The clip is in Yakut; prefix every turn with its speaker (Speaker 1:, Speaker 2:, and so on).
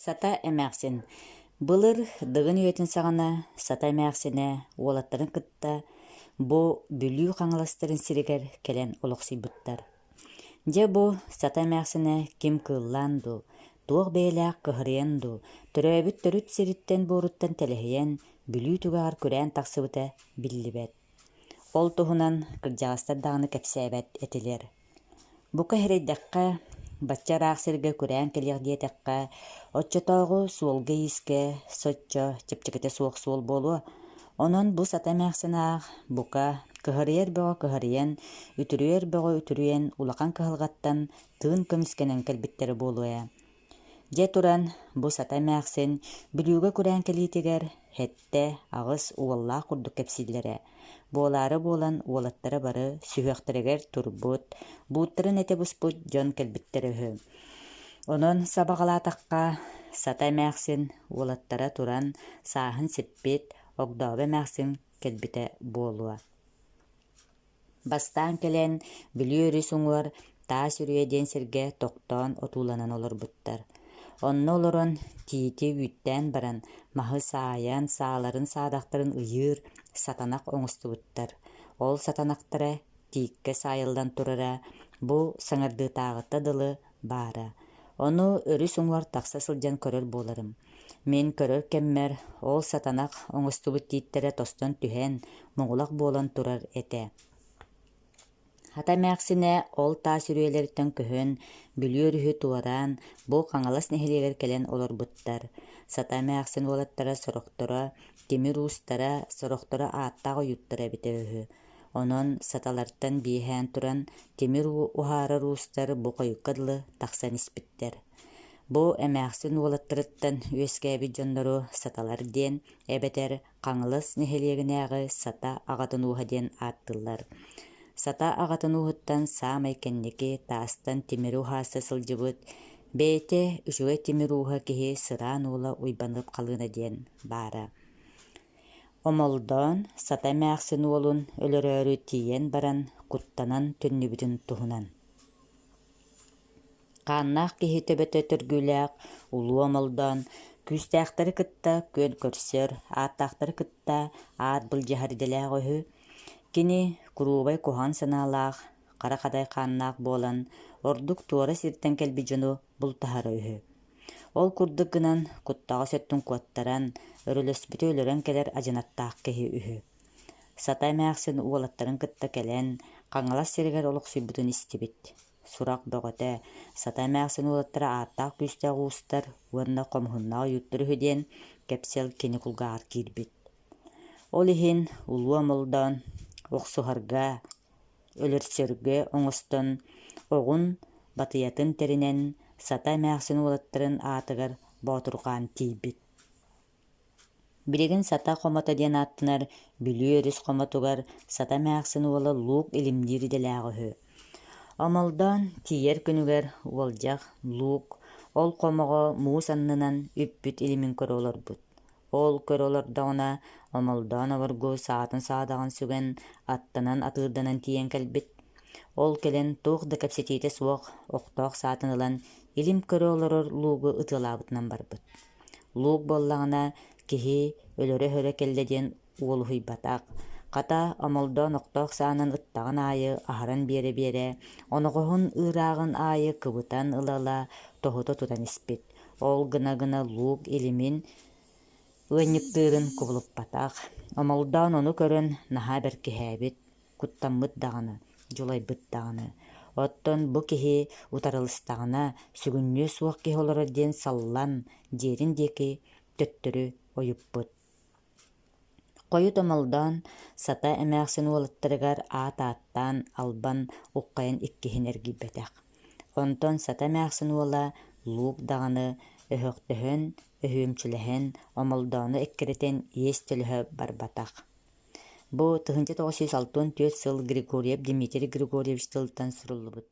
Speaker 1: Сата эмээхсин Былыр Дыгын үйэтин саҕана Сата эмээхсинэ уолаттарын кытта бу Бүлүү Хаҥаластарын сиригэр кэлэн олохсуйбуттар. Дьэ бу Сата эмээхсинэ ким кыыллаан дуу, туох бэйэлээх кыһарыйан дуу, төрөөбүт төрүт сириттэн-буоруттан тэлэһийэн Бүлүү түгэҕэр күрээн тахсыбыта биллибэт. Ол туһунан кырдьаҕастар даҕаны кэпсээбэт этилэр. Бука эрэйдэххэ, бачча ыраах сиргэ күрээн кэлиэх диэтэххэ, оччотооҕу суолга-иискэ соччо чэпчэкитэ суох суол буолуо. Онон бу сата эмээхсин аах, бука, кыһарыйар бөҕө кыһарыйан, үтүрүйэр бөҕө үтүрүйэн улахан кыһалҕаттан тыын көмүскэнэн кэлбиттэрэ буолуо ээ. Дьэ туран, бу сата эмээхсин Бүлүүгэ күрээн кэлиитигэр сэттэ, аҕыс уоллаах курдук кэпсииллэрэ. Буолаары буолан уолаттара бары сүһүөхтэригэр турбут, бууттарын этэ буспут дьон кэлбиттэрэ үһү. Онон сабаҕалаатахха, сата эмээхсин уолаттара туран сааһын сиппит, огдообо эмээхсин кэлбитэ буолуо. Бастаан кэлэн Бүлүү өрүс уҥуор Таас Үрүйэ диэн сиргэ тохтоон отууланан олорбуттар. Онно олорон тиити үүттээн баран, маһы саайан, сааларын саадахтарын ыйыыр сатанах оҥостубуттар. Ол сатанахтара тииккэ саайыллан турара бу саҥардыытааҕыта дылы баара. Ону өрүс уҥуор тахса сылдьан көрөр буоларым. Мин көрөр кэммэр ол сатанах оҥостубут тииттэрэ тостон түһэн, моҕулах буолан турар этэ. Хата эмээхсинэ ол таас үрүйэлэриттэн көһөн, Бүлүү өрүһү туораан, бу Хаҥалас нэһилиэгэр кэлэн олорбуттар. Сата эмээхсин уолаттара сорохторо тимир уустара, сорохторо ааттаах ойууттара эбитэ үһү. Онон саталартан биэһээн туран, тимир уһаарар уустар бу хойукка дылы тахсан испиттэр. Бу эмээхсин уолаттарыттан үөскээбит дьоннору саталар диэн эбэтэр Хаҥалас нэһилиэгинээҕи Сата аҕатын ууһа диэн ааттыыллар. Сата аҕатын ууһуттан саамай кэнники таастан тимири уһааса сылдьыбыт, бэйэтэ үчүгэй тимир ууһа киһи Сыраан уола Уйбаныап Халыына диэн баара. Омолдоон Сата эмээхсин уолун өлөрөөрү тиийэн баран куттанан төннүбүтүн туһунан. Хааннаах киһи төбөтө төргүүлээх, улуу омолдоон, күүстээхтэри кытта күөн көрсөр, ааттаахтары кытта аат былдьаһар идэлээх үһү. Кини куруубай куһаҕан санаалаах, хара хадай хааннаах буолан, ордук туора сиртэн кэлбит дьону бултаһара үһү. Ол курдук гынан куттаҕас өттүн куоттаран, өрөлөспүтү өлөрөн кэлэр адьынаттаах киһи үһү. Сата эмээхсин уолаттарын кытта кэлэн, Хаҥалас сиригэр олохсуйбутун истибит. Сурах бөҕөтө, Сата эмээхсин уолаттара ааттаах күүстээх уустар уонна хомуһуннаах ойууттар үһү диэн кэпсэл кини кулгааҕар киирбит. Ол иһин улуу омолдоон охсуһарга, өлөрсөргө оҥостон, оҕун батыйатын тэринэн Сата эмээхсин уолаттарын аатыгар боотурҕаан тиийбит. Билигин Сата хомото диэн ааттанар Бүлүү өрүс хомотугар Сата эмээхсин уола луук илимниир идэлээх үһү. Омолдоон тиийэр күнүгэр уолдьах луук ол хомоҕо муус аннынан үппүт илимин көрө олорбут. Ол көрө олордоҕуна Омолдоон обургу саатын саадаҕын сүгэн аттанан атыырданан тиийэн кэлбит. Ол кэлэн туох да кэпсэтиитэ суох охтоох саатын ылан илим көрө олорор луугу ытыалаабытынан барбыт. Луук буоллаҕына киһи өлөрө-өһөрө кэллэ диэн уолуһуйбатах, хата Омолдоон охтоох саанан ыттаҕын аайы аһаран биэрэ-биэрэ, оноҕоһун ыырааҕын аайы кыбытан ыла-ыла тоһута тутан испит. Ол гына-гына луук илимин ыанньыктыырын кубулуппатах. Омолдоон ону көрөн наһаа бэркиһээбит, куттаммыт даҕаны, дьулайбыт даҕаны. Оттон бу киһи утарылыстаҕына сүгүннүө суох киһи олорор диэн саллан, дьиэтин диэки төттөрү ойуппут. Хойут омолдоон Сата эмээхсин уолаттарыгар аат ааттаан албан уххайан иккиһин эргийбэтэх. Онтон Сата эмээхсин уола Луук даҕаны өһөхтөһөн, өһүөмчүлэһэн, Омолдоону эккирэтэн иэс төлөһө барбатах. Бу 1964 сыл Григорьев Дмитрий Григорьевич тылыттан суруллубут.